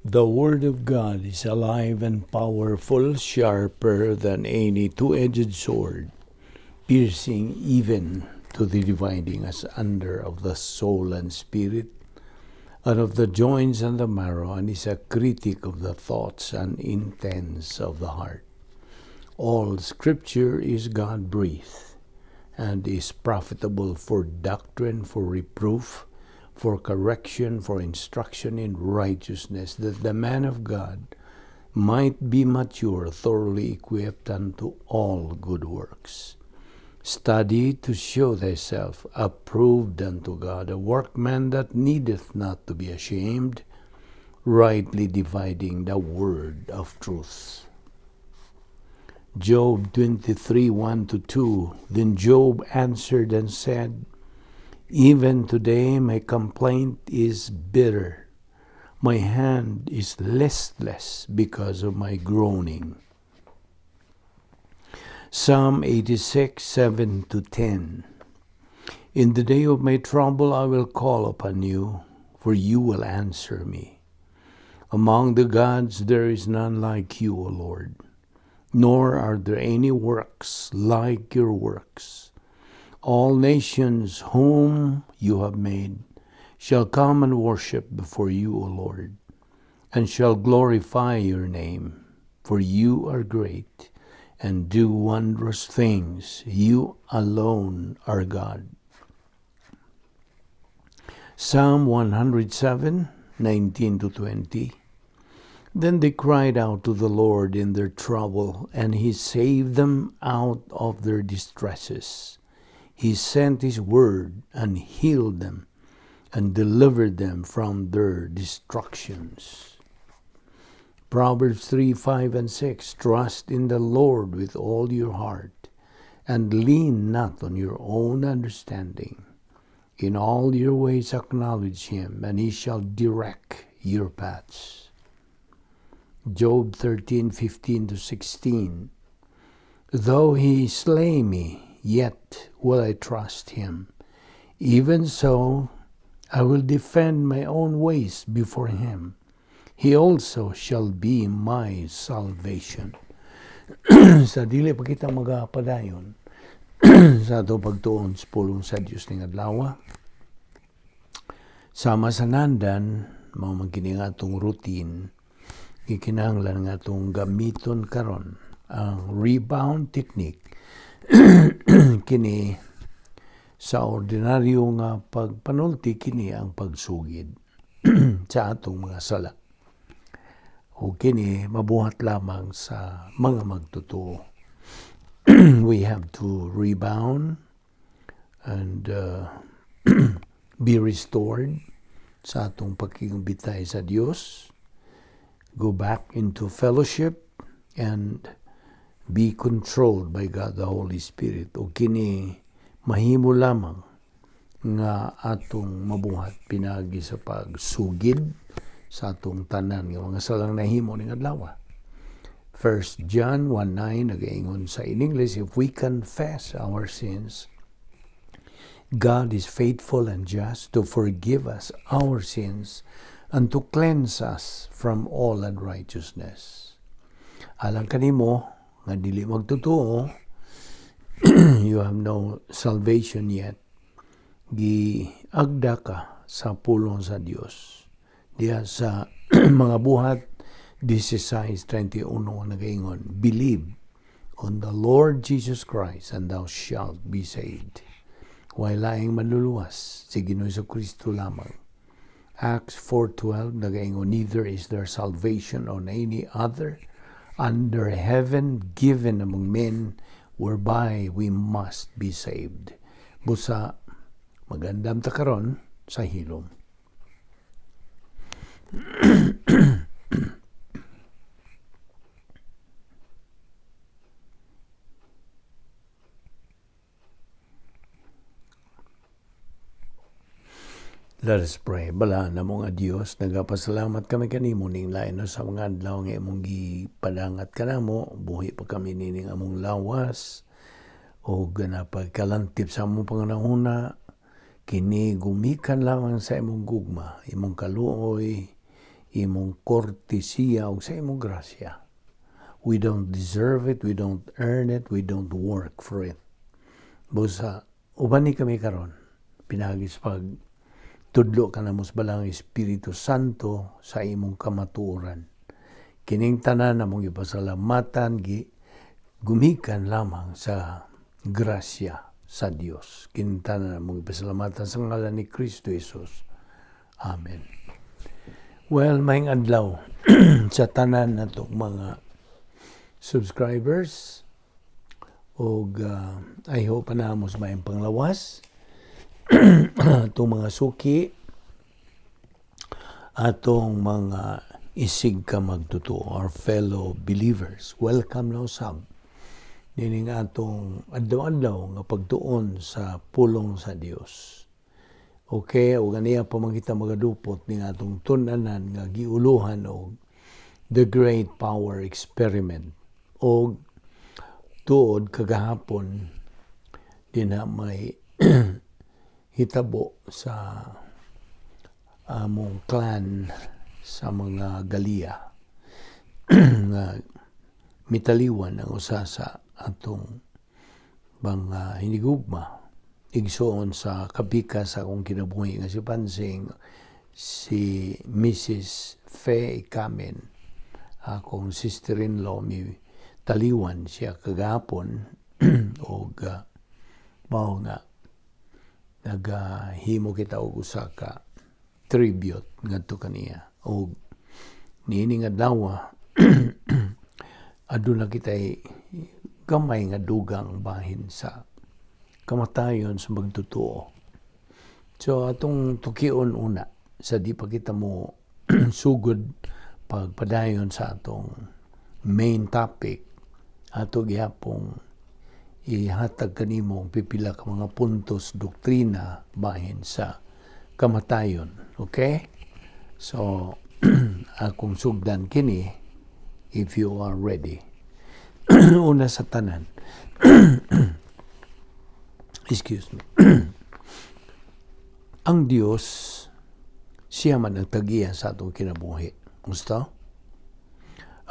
The Word of God is alive and powerful, sharper than any two-edged sword, piercing even to the dividing asunder of the soul and spirit, and of the joints and the marrow, and is a critic of the thoughts and intents of the heart. All Scripture is God-breathed, and is profitable for doctrine, for reproof, for correction, for instruction in righteousness, that the man of God might be mature, thoroughly equipped unto all good works. Study to show thyself approved unto God, a workman that needeth not to be ashamed, rightly dividing the word of truth. Job 23:1-2. Then Job answered and said, "Even today my complaint is bitter. My hand is listless because of my groaning." Psalm 86:7-10. In the day of my trouble I will call upon you, for you will answer me. Among the gods there is none like you, O Lord, nor are there any works like your works. All nations whom you have made shall come and worship before you, O Lord, and shall glorify your name, for you are great and do wondrous things. You alone are God. Psalm 107:19-20. Then they cried out to the Lord in their trouble, and he saved them out of their distresses. He sent his word and healed them and delivered them from their destructions. Proverbs 3:5 and 6. Trust in the Lord with all your heart, and lean not on your own understanding. In all your ways acknowledge him, and he shall direct your paths. Job 13:15-16. Though he slay me, yet will I trust him. Even so, I will defend my own ways before him. He also shall be my salvation. Sa dili pa kita magapadayon sa ato pagtuon sa pulong sa Dios ning adlaw, sama sa nandan, mao man kini nga atong routine, gikinahanglan nga atong gamiton karon ang rebound technique. Kini sa ordinaryo nga pagpanulti, kini ang pagsugid sa atong mga sala. O kini mabuhat lamang sa mga magtotoo. We have to rebound and be restored sa atong pagkigambitay sa Dios, go back into fellowship and be controlled by God the Holy Spirit. O kini mahimo lamang nga atong mabuhat pinaagi sa pagsugid sa atong tanan nga mga salang nahimo ning adlaw. 1 John 1:9 nagaingon sa in English, "If we confess our sins, God is faithful and just to forgive us our sins and to cleanse us from all unrighteousness." Alang kanimo nga dili magtotoo, you have no salvation yet. Giagda ka sa pulong sa Dios. Diya sa Mga Buhat 16:31 nagaingon, "Believe on the Lord Jesus Christ and thou shalt be saved." Way laing manluluwas, si Ginoo Kristo lamang. Acts 4:12 nagaingon, "Neither is there salvation on any other under heaven given among men whereby we must be saved." Busa magandam ta karon sa hilom. Let us pray. Balaan namo nga Dios, nagapasalamat kami kanimo ning lain sa mga adlaw nga imong gipadangat kanamo, buhi pa kami nining among lawas o pagkalantip sa among pangunahuna, kini gumikan lamang sa imong gugma, imong kaluoy, imong kortesiya ug sa imong grasya. We don't deserve it, we don't earn it, we don't work for it. Busa, uban ni kami karon, pinaagi sa pag tudlo kanamo sa Balaang Espiritu Santo sa imong kamatuoran. Kining tanan among ipasalamatan gi gumikan lamang sa grasya sa Dios. Kining tanan among ipasalamatan sa ngalan ni Kristo Jesus. Amen. Well, maayong adlaw sa tanan natong mga subscribers og I hope na mo sa maayong panglawas, atong mga suki, atong mga isig ka magtotoo, our fellow believers. Welcome na usab nining atong adlaw-adlaw nga pagtuon sa pulong sa Dios. Okay, ug aniya pa man kita magadupot ning atong tun-anan nga giuluhan og The Great Power Experiment. Og tuod kagahapon dinha may hitabo sa among clan sa mga Galia nga mitaliwan ang usa sa atong mga hinigugma, igsuon sa kapikas sa akong kinabuhi nga si Pansing, si Mrs. Fe Ikamen, akong sister-in-law. Mi taliwan siya kagahapon og mao nga nagahimo kita og usa ka tribute ngadto kaniya. Og niini nga adlaw, aduna kitay gamay nga dugang bahin sa kamatayon sa magtotoo. So atong tukion una sa di pa kita mo sugod pagpadayon sa atong main topic, ato gihapong ihatag kanimo ang pipila ka mga puntos doktrina bahin sa kamatayon. Okay? So, akong sugdan kini if you are ready. Una sa tanan. Excuse me. Ang Dios siya man ang tagiya sa atong kinabuhi. Gusto?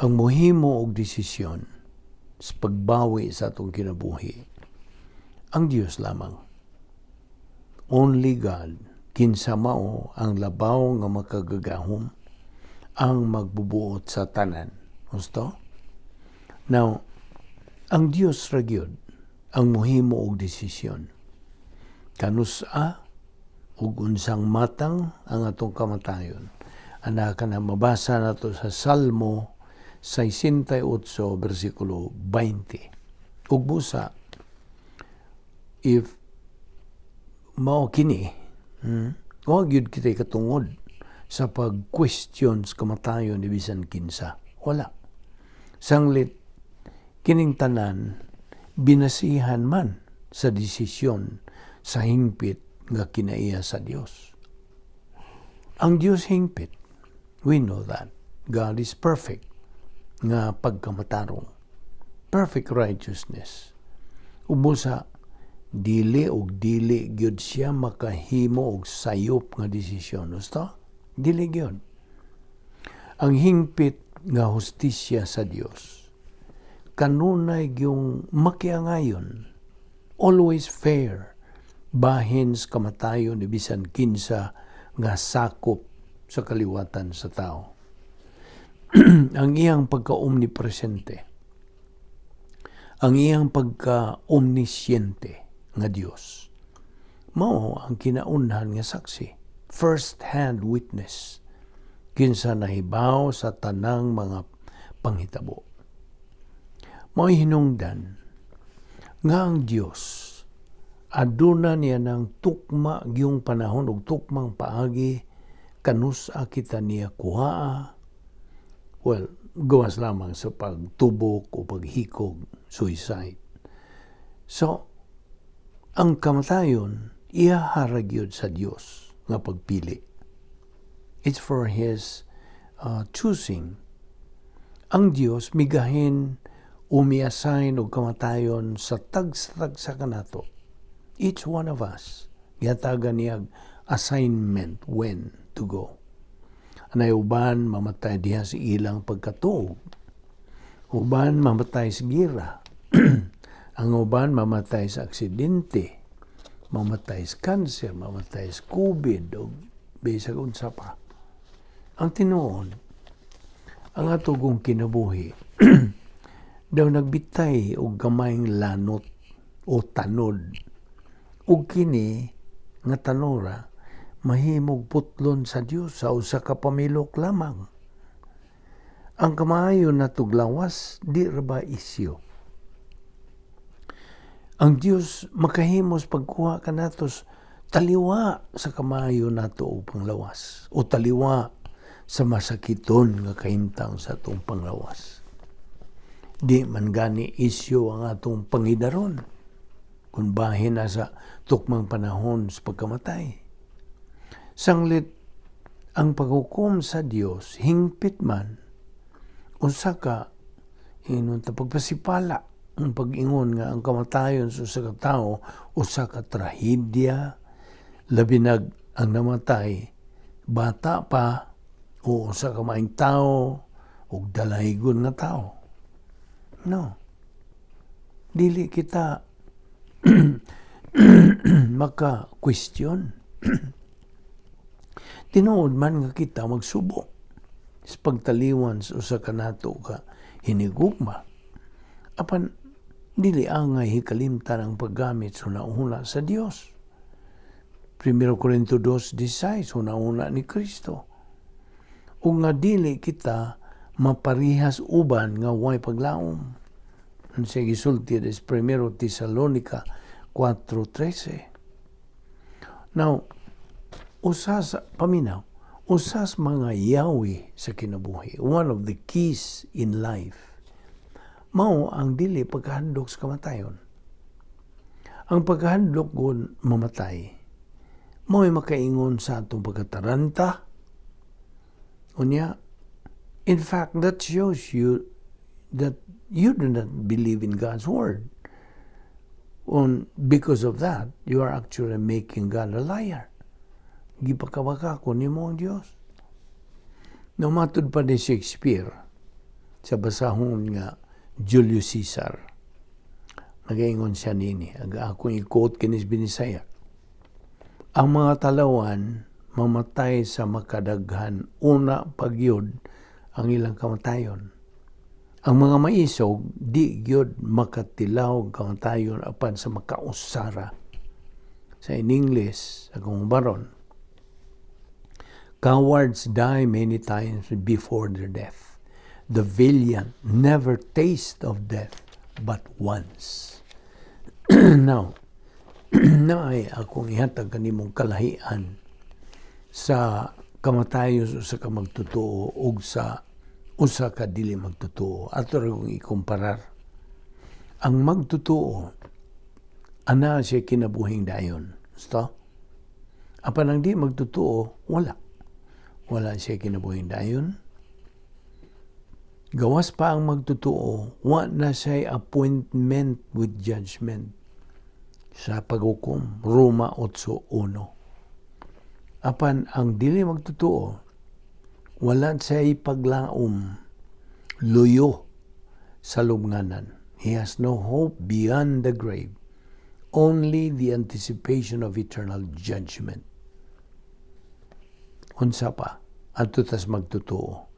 Ang muhimo og desisyon sa pagbawi sa atong kinabuhi, ang Dios lamang. Only God, kinsa mao ang labaw nga makagagahom, ang magbubuot sa tanan. Gusto? Now, ang Dios ra gyud ang muhimo og desisyon. Kanus-a ug unsang matang ang atong kamatayon. Ana ka na mabasa nato sa Salmo 68 versikulo 20. Ug busa if mao kini, wa gyud kitay katungod sa pag-question sa kamatayon ni bisan kinsa. Wala. Sanglit kining tanan binasihan man sa desisyon sa hingpit nga kinaiya sa Dios. Ang Dios hingpit. We know that. God is perfect nga pagkamatarong. Perfect righteousness. Ubusa, dili og dili gyud siya makahimo og sayop nga desisyon. Gusto? Dili gyud. Ang hingpit nga hustisya sa Dios kanunay gyung makiangayon, always fair, bahin sa kamatayon ni bisan kinsa nga sakop sa kaliwatan sa tao. Ang iyang pagka-omnipresente, ang iyang pagka-omnisciente nga Dios, mao ang kinaunhan nga saksi, first-hand witness, kinsa nahibaw sa tanang mga panghitabo. Mao'y hinungdan nga ang Dios aduna niya ng tukma gyung panahon ug tukmang paagi kanus-a kita niya kuhaa, well, gawas lamang sa pagtubok o paghikog, suicide. So, ang kamatayon, iyaha gyud sa Dios nga pagpili. It's for His choosing. Ang Dios migahin o mi-assign og kamatayon sa tagsa-tagsa kanato. Each one of us, gihatagan niya assignment when to go. Anay uban mamatay diha sa ilang pagkatuog. Uban mamatay sa gira. Ang uban mamatay sa aksidente, mamatay sa cancer, mamatay sa COVID, o bisag unsa pa. Ang tinuod, ang atong kinabuhi daw nagbitay og gamayng lanot o tanod. Ug kini nga tanora mahimog putlon sa Dios sa usa ka pamilok lamang. Ang kamaayo natog lawas, di ra ba isyo? Ang Dios makahimos pagkuha kanato taliwa sa kamaayo nato og panglawas o taliwa sa masakiton nga kahimtang sa atong panglawas. Di man gani isyo ang atong pangidaron kung bahin na sa tukmang panahon sa pagkamatay. Sanglit ang paghukom sa Dios hingpit man, usa ka ingon ta pagpasipala ang pag-ingon nga ang kamatayon sa usa ka tawo usa ka trahedya, labi nag ang namatay bata pa o usa ka maayong tao ug dalaygon nga tao. No, dili kita maka question. Tinuod man nga kita magsubo sa pagtaliwan sa usa ka nato ka hinigugma. Apan dili angay hikalimtan ang paggamit sa huna sa Dios. 1 Corinto 2:16, huna-huna ni Kristo. Ug nga dili kita maparihas uban nga way paglaom. Ang siya gisulti is 1 Tesalonica 4:13. Now, usas paminaw, usas mga yawi sa kinabuhi, one of the keys in life, mao ang dili pagkahadlok sa kamatayon. Ang pagkahadlok kung mamatay, mao'y makaingon sa atong pagkataranta. Unya, in fact, that shows you that you do not believe in God's word. Because of that, you are actually making God a liar. Gipakabakako nimo ang Diyos. No, matud pa ni Shakespeare sa basahon nga Julius Caesar. Nagaingon siya nini, ang akong i-quote kinis Binisaya. "Ang mga talawan mamatay sa makadaghan, una pa gyud ang ilang kamatayon. Ang mga maisog di gyud makatilaw kamatayon apan sa makausara." Sa in English, akong baron, "Cowards die many times before their death. The valiant never taste of death but once." Now, naay akong ihatag kanimong kalahian sa kamatayon sa usa ka magtotoo ug sa usa ka dili magtotoo. Ato ra kong ikumparar. Ang magtotoo, ana siya kinabuhing dayon. Gusto? Apan ang di magtotoo, wala. Wala siya kinabuhing dayon. Gawas pa ang magtotoo, wa na siya appointment with judgment sa paghukom. Roma 8:1. Apan ang dili magtotoo, wala siya paglaom, luyo sa lubnganan. He has no hope beyond the grave, only the anticipation of eternal judgment. Unsa pa, adto tas magtotoo.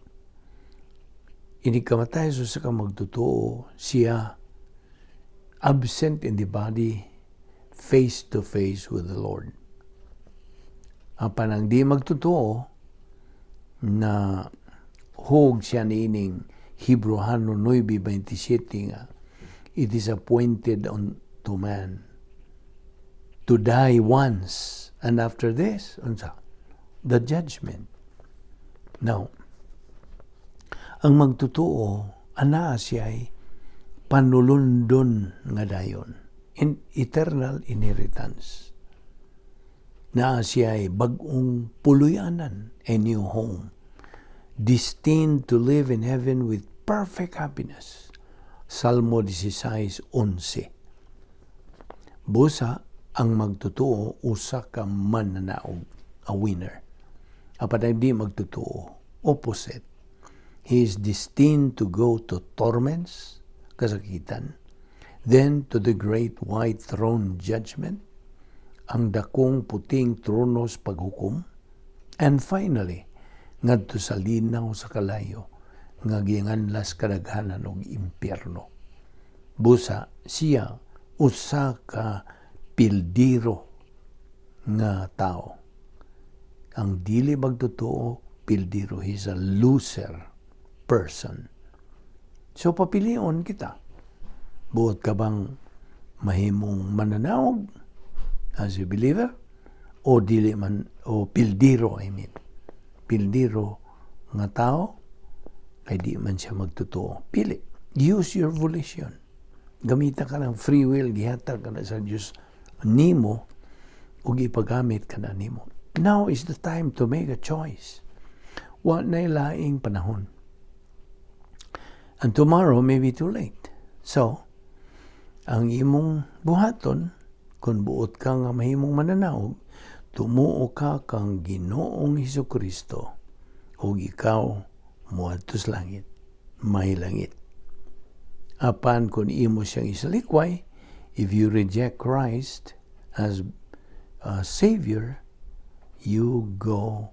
Inig kamatay sa usa ka magtotoo, siya absent in the body, face to face with the Lord. Apan ang di magtotoo, na hug siya niining Hebreohano 9:27 nga it is appointed unto man to die once and after this, unsa? The judgment. Now, ang magtotoo, ana siya ay panulundon nga dayon in eternal inheritance. Naa siya ay bag-ong puluyanan, a new home, destined to live in heaven with perfect happiness. Salmo 16:11. Busa, ang magtotoo usa ka mananaog, a winner. Apan ang di magtotoo, Opposite. He is destined to go to torments, kasakitan, then to the great white throne judgment, ang dakong puting trono sa paghukom, and finally, ngadto sa linaw sa kalayo, nga ginganlan kadaghanan og impyerno. Busa siya usa ka pildiro nga tao. Ang dili magtotoo, pildiro. He's a loser person. So papilion kita. Buot ka bang mahimong mananaog as a believer o dili man o pildiro, I mean, pildiro nga tao kay di man siya magtotoo? Pili. Use your volition. Gamita ka ng free will, gihatag ka na sa Dios nimo ug ipagamit ka na nimo. Now is the time to make a choice. Wa na laing panahon. And tomorrow may be too late. So, ang imong buhaton, kung buot ka nga mahimong mananaog, tumuo ka kang Ginoong Hesus Kristo ug ikaw moadto sa langit, may langit. Apan kung imo siyang isalikway, if you reject Christ as a Savior, you go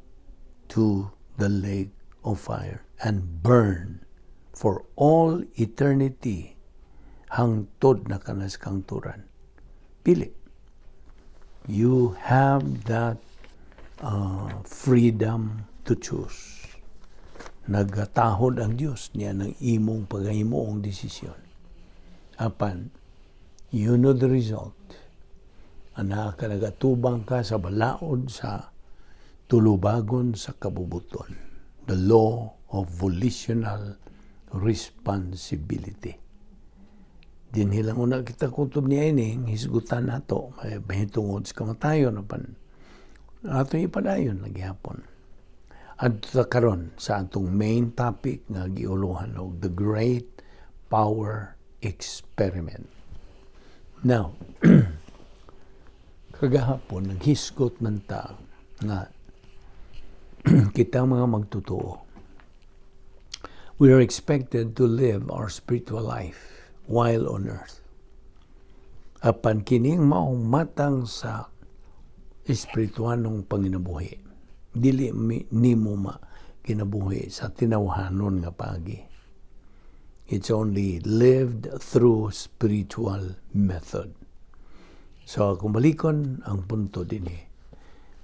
to the lake of fire and burn for all eternity hangtod na kanas kangturan. Pili. You have that freedom to choose. Nagatahod ang Dios niya ng imong pagahimoong desisyon. Apan, you know the result. Anaa ka, nagatubang ka sa balaod sa tulubagon sa kabubuton. The law of volitional responsibility. Dinhi lang una kita kutob niya ining hisgutan nato may mahitungod sa kamatayon, apan ato ipadayon lagi hapon. Adto karon sa atong main topic nga giuluhan og the great power experiment. Now, kagahapon naghisgot man ta nga kita mga magtotoo, we are expected to live our spiritual life while on earth. Apan kining maong matang sa espirituanong panginabuhi, dili nimo ma kinabuhi sa tinawhanon nga pagi. It's only lived through spiritual method. So kung balikon ang punto dinhi,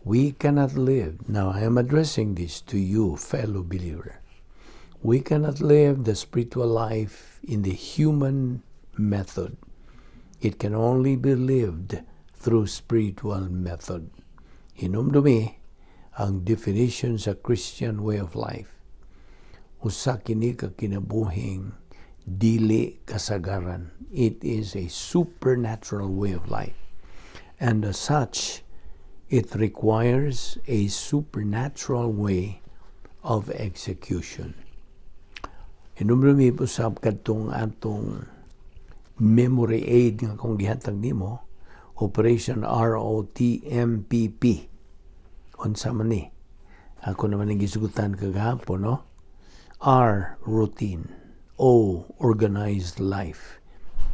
we cannot live. Now, I am addressing this to you, fellow believer. We cannot live the spiritual life in the human method. It can only be lived through spiritual method. Hinumdumi ang definition sa Christian way of life. Usa kini ka kinabuhing dili kasagaran. It is a supernatural way of life. And as such, it requires a supernatural way of execution. Hinumdumi usab kadtong atong memory aid nga kung gihatag nimo, Operation ROTMPP. Unsa man ni? Ako naman ang gisugutan kagahapon, no? R, routine. O, organized life.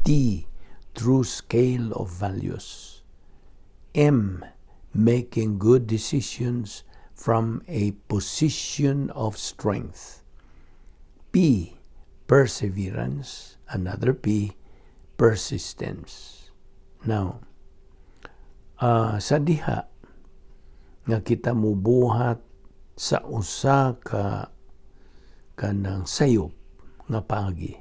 T, true scale of values. M, making good decisions from a position of strength. P, perseverance. Another P, persistence. Now, sa diha nga kita mubuhat sa usa ka kanang sayop nga paagi.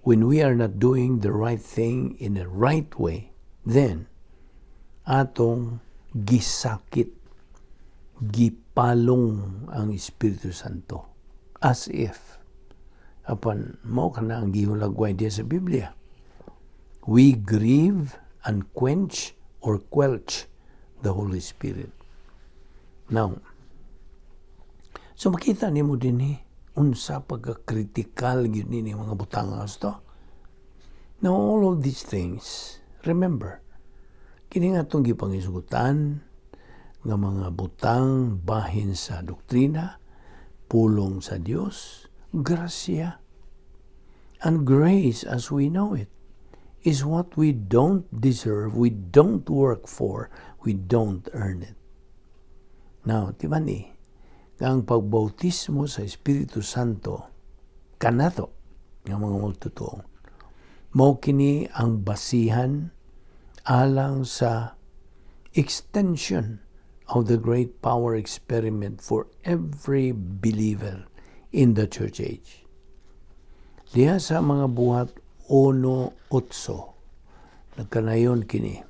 When we are not doing the right thing in the right way, then atong gisakit, gipalong ang Espiritu Santo. As if, apan mao kana ang gihulagway diya sa Biblia. We grieve and quench or quelch the Holy Spirit. Now, so makita nimo dinhi unsa pagka-critical gyud ni mga butang to. Now, all of these things, remember, kini nga atong gipangisugutan nga mga butang bahin sa doktrina, Pulong sa Dios, grasya. And grace as we know it is what we don't deserve, we don't work for, we don't earn it. Now, di ba ni, ang pagbautismo sa Espiritu Santo kanato nga mga magtotoo, mao kini ang basihan alang sa extension of the great power experiment for every believer in the church age. Diha sa mga Buhat 1:8, nagkanayon kini,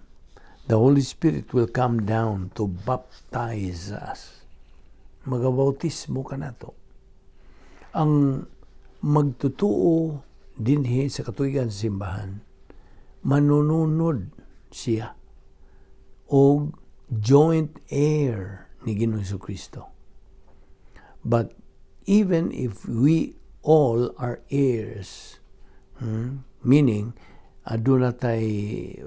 the Holy Spirit will come down to baptize us. Magabautismo kanato. Ang magtutuo dinhi sa katuigan sa simbahan, manununod siya og joint heir ni Ginoong Kristo. But even if we all are heirs, meaning aduna tay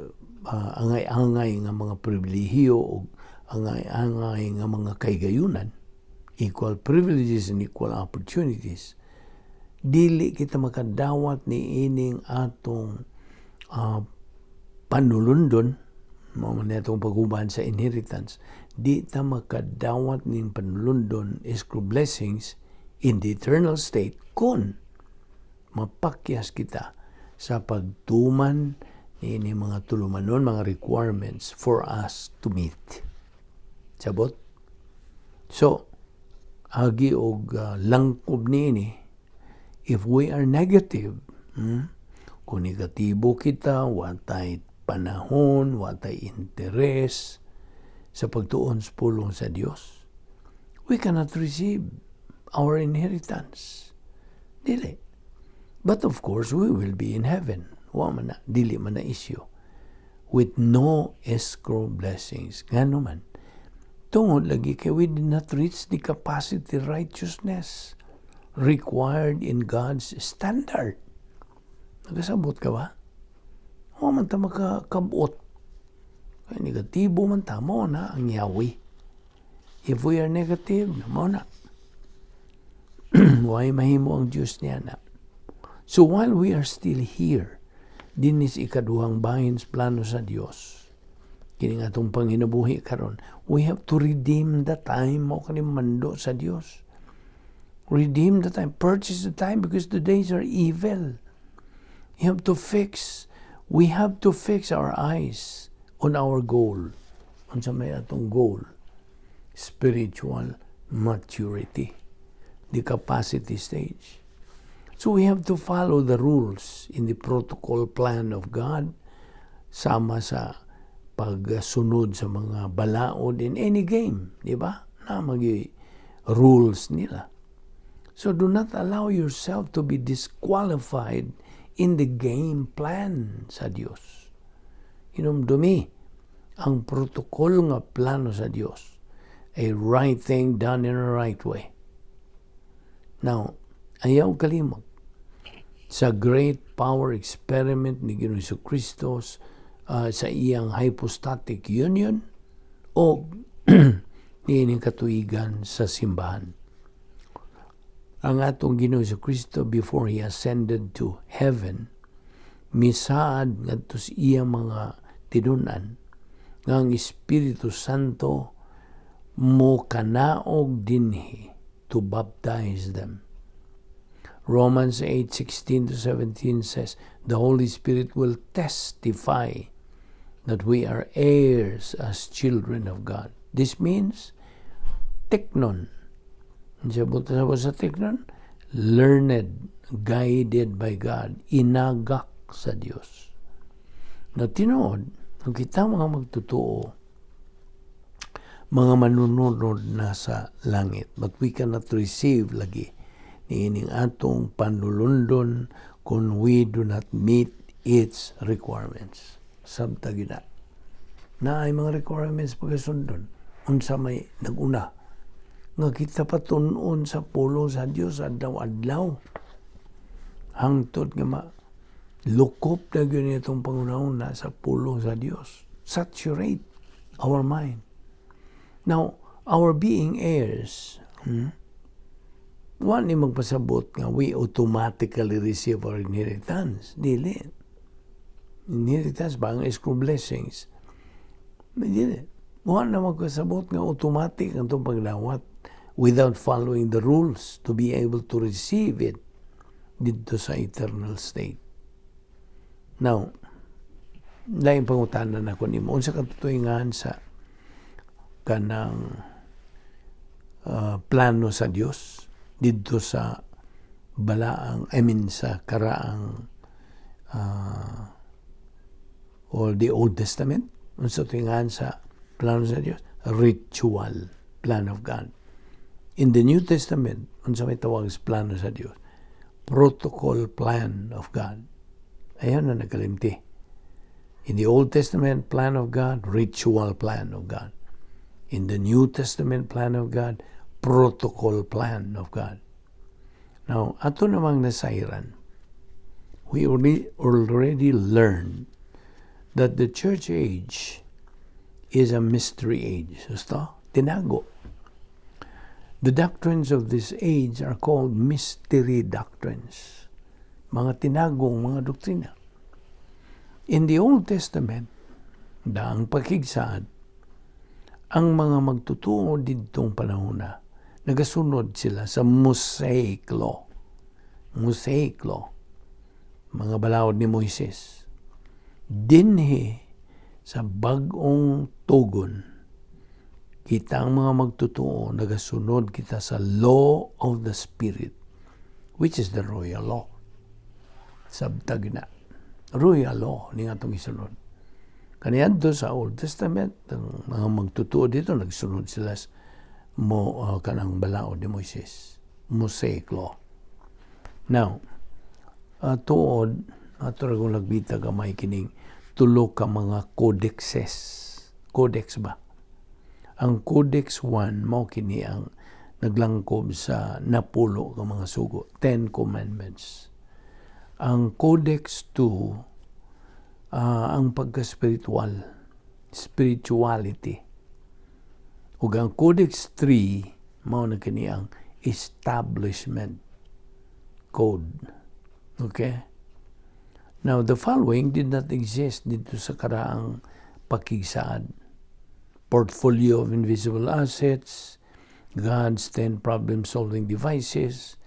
angay-angay nga mga pribilehiyo o angay-angay nga mga kaigayunan, equal privileges and equal opportunities, dili kita makadawat ni ining atong panulundon, mao man atong pag-uban sa inheritance, di ta makadawat ning panulundon, escrow blessings in the eternal state, kung mapakyas kita sa pagtuman ni mga tulumanon, mga requirements for us to meet. Sabot? So, agi og langkob niini, if we are negative, kung negatibo kita, watay panahon, watay interes sa pagtuon sa pulong sa Dios, we cannot receive our inheritance. Dili. But of course, we will be in heaven. Wa man na, dili man na issue. With no escrow blessings. Ngano man? Tungod lagi kay we did not reach the capacity righteousness required in God's standard. Nagasabot ka ba? Wa man ta makakabot. Kay negatibo man ta, mao na ang yawi. If we are negative, mao na. Way mahimo ang Diyos niya na. So while we are still here, dinis ikaduhang bahin sa plano sa Dios. Kini nga atong panginabuhi karon, we have to redeem the time. Mao kani mando sa Dios. Redeem the time, purchase the time because the days are evil. You have to fix, we have to fix our eyes on our goal. Unsa may atong goal? Spiritual maturity. The capacity stage. So we have to follow the rules in the protocol plan of God sama sa pagsunod sa mga balaod in any game, di ba? Na magi rules nila. So do not allow yourself to be disqualified in the game plan sa Dios. Hinumdumi ang protocol nga plano sa Dios. A right thing done in a right way. Now, ayaw kalimot sa great power experiment ni Ginoong Kristo sa iyang hypostatic union o niining katuigan sa simbahan. Ang atong Ginoong Kristo, before He ascended to heaven, misaad ngadto sa iyang mga tinunan nga ang Espiritu Santo mo kanaog dinhi to baptize them. Romans 8:16 to 17 says, "The Holy Spirit will testify that we are heirs as children of God." This means teknon. Sabot sa teknon, learned, guided by God, inagak sa Dios. Na tinuod, ang kita mga magtotoo, mga manununod na sa langit, but we cannot receive lagi niining atong panulundon kung we do not meet its requirements. Sabta gyud na. Naay mga requirements pagkasundon. Unsa may naguna nga kita patun-on sa pulong sa Dios adlaw-adlaw hangtod nga ma lukop na gyud itong pangunahon sa pulong sa Dios. Saturate our mind. Now, our being heirs, Wa ni magpasabot nga we automatically receive our inheritance. Dili. Inheritance ba ang escrow blessings? Dili. Wa na magpasabot nga automatic ang itong pagdawat without following the rules to be able to receive it dito sa eternal state. Now, laing pangutana na ko nimo, unsa katutuingan sa kanang plano sa Dios didto sa balaang, I mean, sa karaang or the Old Testament? Unsa tuingan sa plano sa Dios? Ritual plan of God. In the New Testament, unsa may tawag sa plano sa Dios? Protocol plan of God. Ayan na nagkalimti. In the Old Testament plan of God, ritual plan of God. In the New Testament plan of God, protocol plan of God. Now, ato namang nasayran, we already learned that the church age is a mystery age. Gusto? Tinago. The doctrines of this age are called mystery doctrines. Mga tinagong mga doktrina. In the Old Testament, daang pakigsaad, ang mga magtutuo didtong panahon na, nagasunod sila sa Mosaic Law. Mosaic Law. Mga balaod ni Moises. Dinhi sa bag-ong tugon, kita ang mga magtutuo, nagasunod kita sa law of the Spirit, which is the royal law. Sabtag na. Royal law ni atong isunod. Kaniadto sa Old Testament, ang mga magtutuo dito, nagsunod sila sa mo kanang balaod ni Moises. Mosaic Law. Now, tuod, ato ra kong lagbita gamay kining tulo ka mga codexes. Codex ba? Ang Codex 1 mao kini ang naglangkob sa napulo ka mga sugo, Ten Commandments. Ang Codex 2, ang pagka-spiritual, spirituality. Ug ang Codex 3 mao na kini ang establishment code. Okay? Now, the following did not exist dito sa karaang pakigsaad. Portfolio of invisible assets, God's 10 problem-solving devices,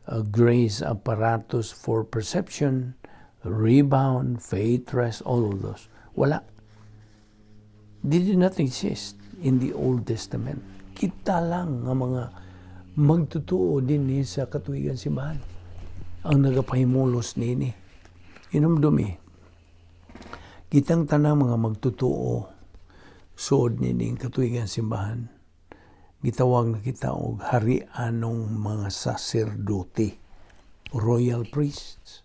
a grace apparatus for perception, rebound, faith rest, all of those. Wala. They did not exist in the Old Testament. Kita lang nga mga magtutuo din ni sa katuigan simbahan ang nagapahimulos nini. Inumdumi, kitang tanang mga magtutuo suod nining katuigan simbahan, gitawag na kita og harianong mga saserdote, royal priests.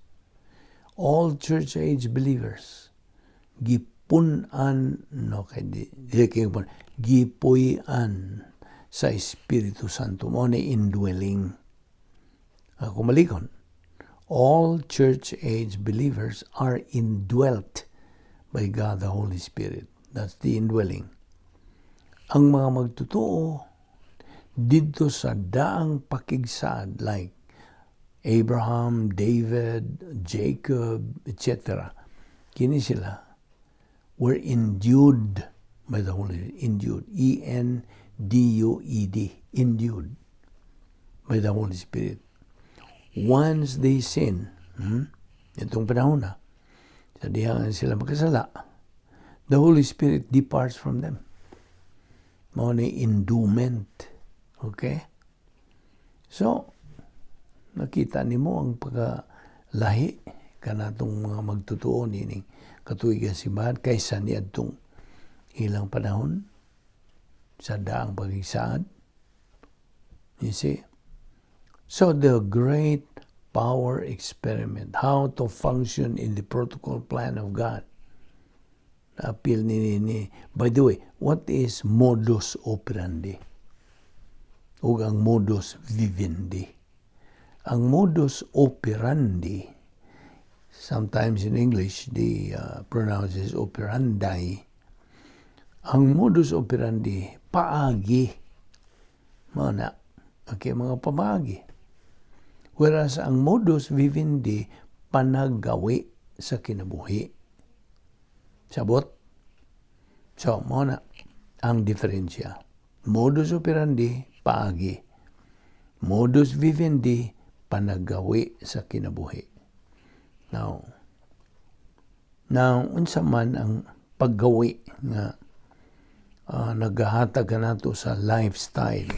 All church age believers, gipun-an, no, kay di kay pun gipuy-an sa Espiritu Santo, mo ni indwelling. Ako malikon, all church age believers are indwelt by God the Holy Spirit. That's the indwelling. Ang mga magtotoo didto sa daang pakigsaad, like Abraham, David, Jacob, etc. Kini sila were endued by the Holy Spirit. Endued. Endued. Endued by the Holy Spirit. Once they sin, itong panahon na, sa diha sila makasala, the Holy Spirit departs from them. Mao ni endowment. Okay? So, nakita nimo ang pagkalahi kanatong mga magtutuo nining katuigan simbahan kaysa niadtong ilang panahon sa daang pagigsaad. You see? So the great power experiment, how to function in the protocol plan of God. Appeal ni. By the way, what is modus operandi? O ang modus vivendi? Ang modus operandi, sometimes in English, the pronounce is operandi. Ang modus operandi, paagi. Mga na. Okay, mga pamaagi. Whereas ang modus vivendi, panaggawi sa kinabuhi. Sabot? So, mao na ang diferensya. Modus operandi, paagi. Modus vivendi, panaggawi sa kinabuhi. Now, unsa man ang paggawi nga nagahatag nato sa lifestyle?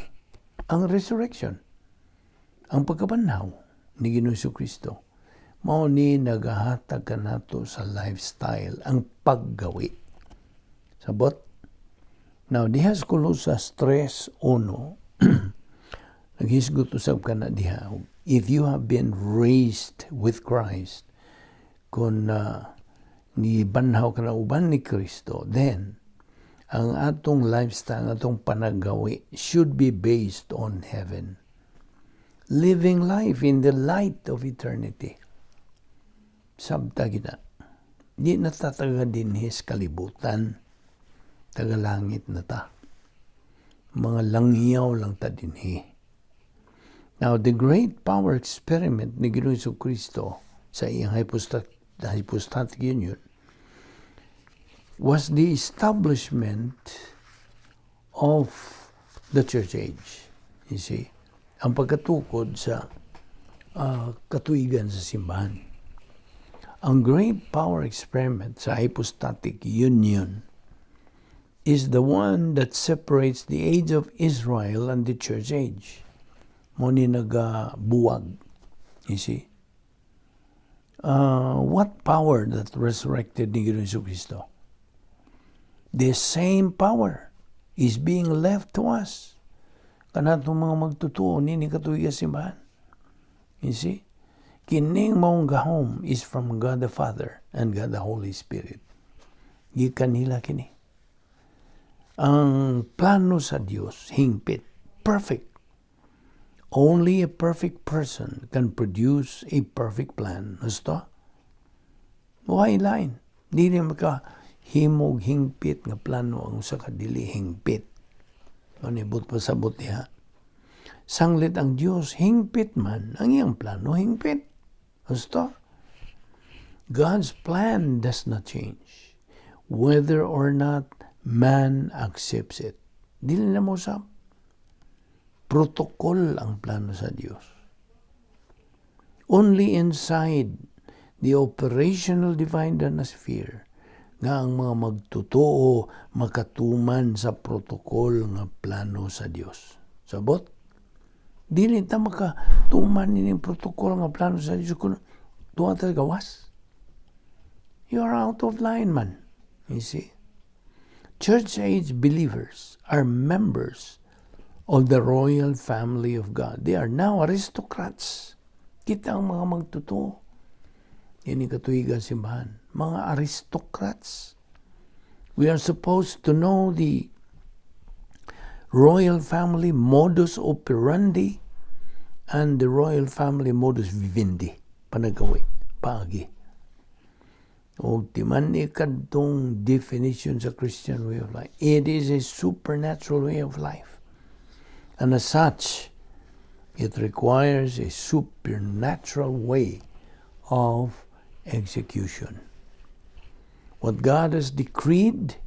Ang resurrection, ang pagkabanhaw ni Ginoong Kristo, mao ni nagahatag kanato sa lifestyle, ang paggawi. Sabot? Now, diha sa Colosas 3:1, naghisgot usab kana diha, if you have been raised with Christ, kung ni banhaw ka na uban ni Kristo, then ang atong lifestyle, ang atong panagawi should be based on heaven. Living life in the light of eternity. Sabta kita. Di na ta taga dinhi sa kalibutan. Taga langit na ta. Mga langyaw lang ta dinhi. Now, the great power experiment ni Ginoong Kristo sa iyang hypostatic union was the establishment of the church age. You see? Ang pagkatukod sa katuigan sa simbahan. Ang great power experiment sa hypostatic union is the one that separates the age of Israel and the church age. Mao ni nagabuwag. You see? What power that resurrected ni Ginoong Kristo? The same power is being left to us. Kanatong mga magtutuo nini katuiga simbahan. You see? Kining maong gahom is from God the Father and God the Holy Spirit. Gikan nila kini. Ang plano sa Dios hingpit, perfect. Only a perfect person can produce a perfect plan. Gusto? Why line? Dili maka himog hingpit nga plano ang usa ka dili hingpit. Manibot pasabot diha. Sanglit ang Dios hingpit man, ang iyang plano hingpit. Gusto? God's plan does not change, whether or not man accepts it. Dili na mo usab. Protocol ang plano sa Dios. Only inside the operational divine sphere nga ang mga magtotoo makatuman sa protocol nga plano sa Dios. Sabot? Dili ta makatuman nining protocol nga plano sa Dios kung tuwa ta gawas. You are out of line, man. You see? Church age believers are members of the royal family of God. They are now aristocrats. Kita ang mga magtotoo. Ini katuigan simbahan. Mga aristocrats. We are supposed to know the royal family modus operandi and the royal family modus vivendi. Panagawi, paagi. O timan ni kadtong definition sa Christian way of life. It is a supernatural way of life. And as such, it requires a supernatural way of execution. What God has decreed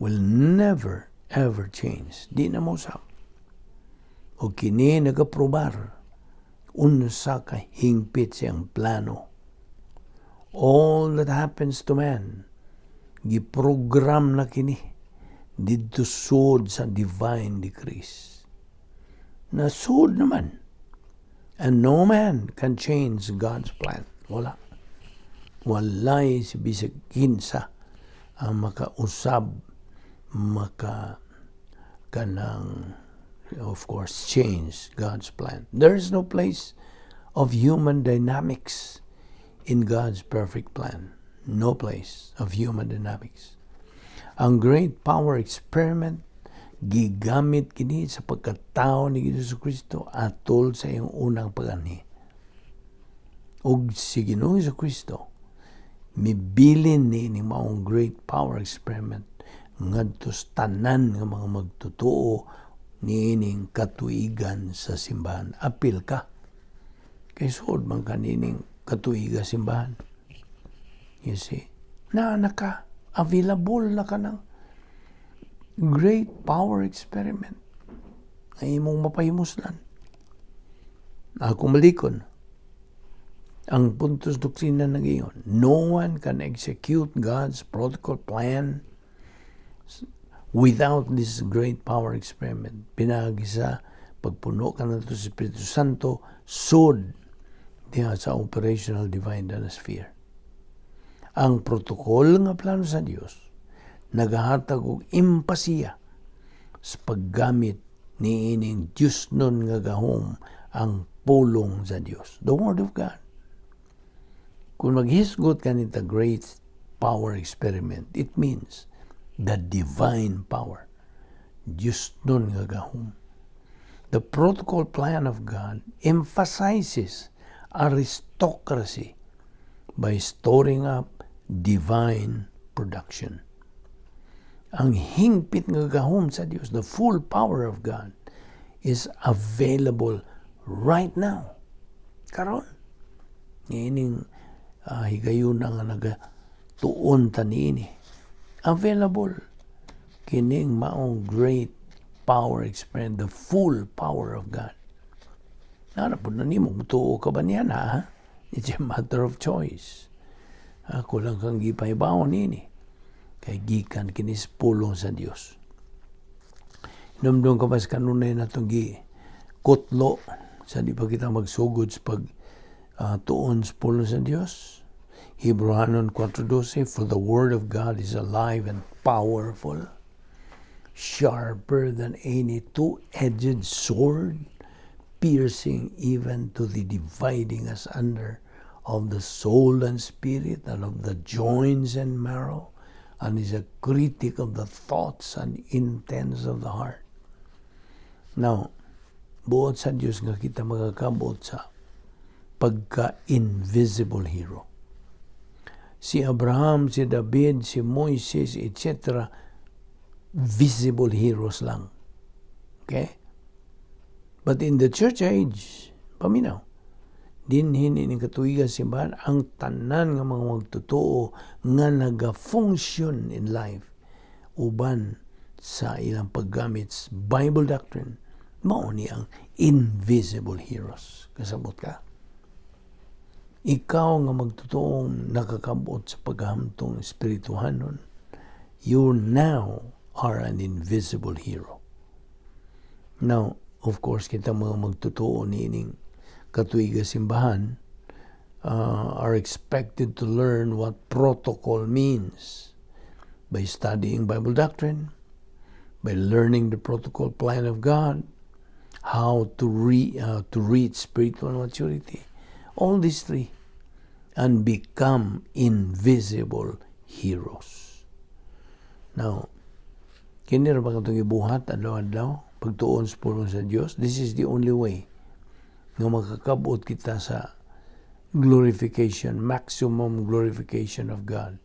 will never ever change. Di na mo usab. O kini nagaprobar unsa ka hingpit siyang plano. All that happens to man, giprogram na kini didto sud sa divine decrees. Nasud naman. And no man can change God's plan. Wala. Walay si bisag kinsa ang makausab, maka kanang, of course, change God's plan. There is no place of human dynamics in God's perfect plan. No place of human dynamics. Ang great power experiment gigamit kini sa pagkatao ni Hesus Kristo atol sa iyang unang paganhi. Og si Ginoong Hesus Kristo mibilin ni maong great power experiment ngadto sa tanan nga mga magtotoo niining katuigan sa simbahan. Apil ka. Kay suod man kanining katuiga simbahan. You see? Na naka available na ka ng great power experiment ay imong mapahimuslan. Ako malikon. Ang puntos doktrina nag-ingon, no one can execute God's protocol plan without this great power experiment. Pinaagi sa pagpuno ka na sa Espiritu Santo, sud diha sa operational divine sphere. Ang protocol nga plano sa Dios nagahatag og empasiya sa paggamit ni ining Diyos nun nga gahom, ang pulong sa Dios, the Word of God. Kung maghisgot ka ni the great power experiment, it means the divine power. Diyos nun nga gahom. The protocol plan of God emphasizes aristocracy by storing up divine production. Ang hingpit nga gahom sa Dios, the full power of God, is available right now. Karon. Ining higayuna nga nagatuon ta niini. Available kining maong great power experiment, the full power of God. Nara po na nimo, mutuo ka ba niya na, ha? It's a matter of choice. Ako lang kang gipahibaw nini. Kay gikan kinis pulong sa Dios. Hinumdum ka ba sa kanunay na itong gi kutlo sa di pa kita magsugod sa pag tuon sa pulong sa Dios? Hebreohanon 4:12, "For the word of God is alive and powerful, sharper than any two-edged sword, piercing even to the dividing asunder of the soul and spirit and of the joints and marrow, and is a critic of the thoughts and intents of the heart." Now, buot sa Diyos nga kita magkakabot sa pagka-invisible hero. Si Abraham, si David, si Moises, etc., visible heroes lang. Okay? But in the church age, paminaw, dinhin ining katuigan simbahan, ang tanan nga mga magtotoo nga naga-function in life uban sa ilang paggamit sa Bible doctrine, mao ni ang invisible heroes. Kasabot ka? Ikaw nga magtotoong nakakabot sa paghamtong espirituhanon, you now are an invisible hero. Now, of course, kita mga magtotoo niining katuiga simbahan are expected to learn what protocol means by studying Bible doctrine, by learning the protocol plan of God, how to reach spiritual maturity, all these three, and become invisible heroes. Now, kini ra ba itong ibuhat adlaw-adlaw, pagtuon sa pulong sa Dios? This is the only way nga makakabot kita sa glorification, maximum glorification of God.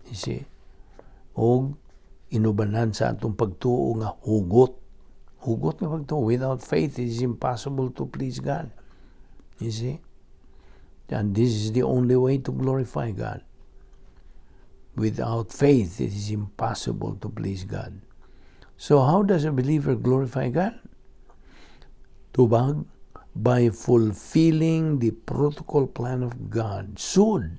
You see? Og inubanan sa atong pagtuo nga hugot. Hugot nga pagtuo. Without faith, it is impossible to please God. You see? And this is the only way to glorify God. Without faith, it is impossible to please God. So how does a believer glorify God? Tubag, by fulfilling the protocol plan of God. Sud,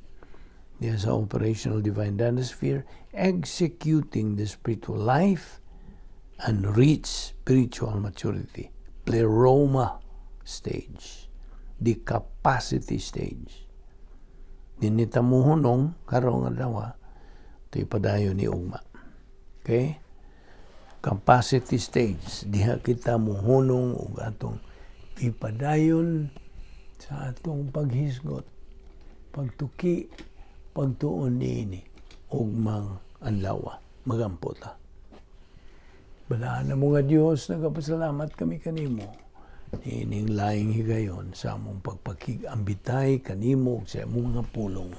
diya sa operational divine sphere, executing the spiritual life and reach spiritual maturity. Pleroma stage. The capacity stage. Dinita mo hunong, karong adlaw, ito padayon ni ugma. Okay? Capacity stage. Diha kita muhunong ug atong ipadayon sa atong paghisgot, pagtuki, pagtuon niini ugmang adlaw. Magampo ta. Balaan na mo nga Dios, nagapasalamat kami kanimo niining laing higayon sa among pagpakig-ambitay kanimo sa among mga pulong.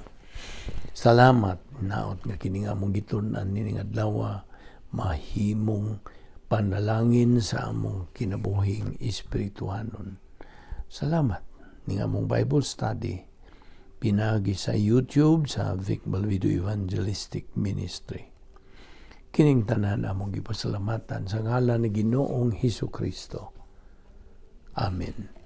Salamat naot nga kini nga among gitun-an nining adlaw mahimong panalangin sa among kinabuhing espirituhanon. Salamat. Ning among Bible study pinaagi sa YouTube sa Vic Balbido Evangelistic Ministry. Kining tanan among gipasalamatan sa ngalan ni Ginoong Hesus Kristo. Amen.